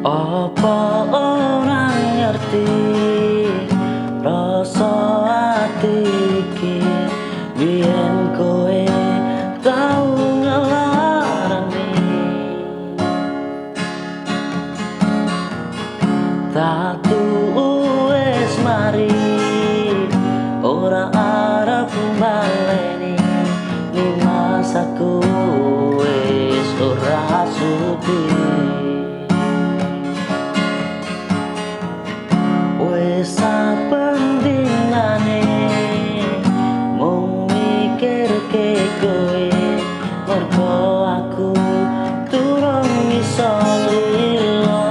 Apa ora ngerti rasa ati iki, biyen kowe tau ngelarani. Tatu wis mari ora arep baleni, nimas aku wis ora sudi. Wis saben dinane mung mikirke kowe, mergo aku durung iso lilo.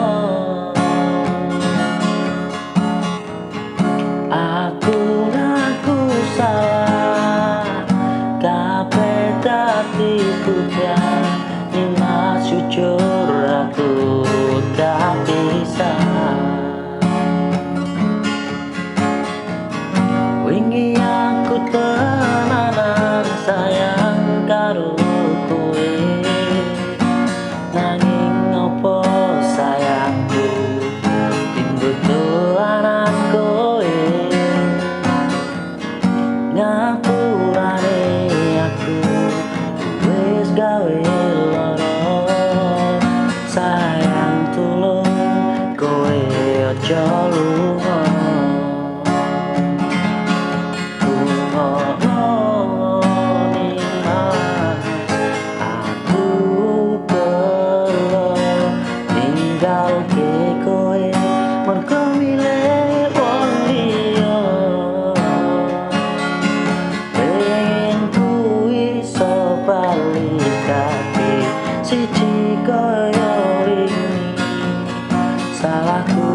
Aku ngaku salah, kabeh dadi budak. Nimas jujur aku gak bisa. Wingi aku tenanan sayang karo kowe, nanging opo sayangku timbul dolanan kowe. Ngapurane aku wis gawe lara, sayang tulung kowe aja lunga. Siji kaya wingi, salahku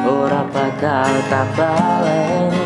ora bakal tak baleni.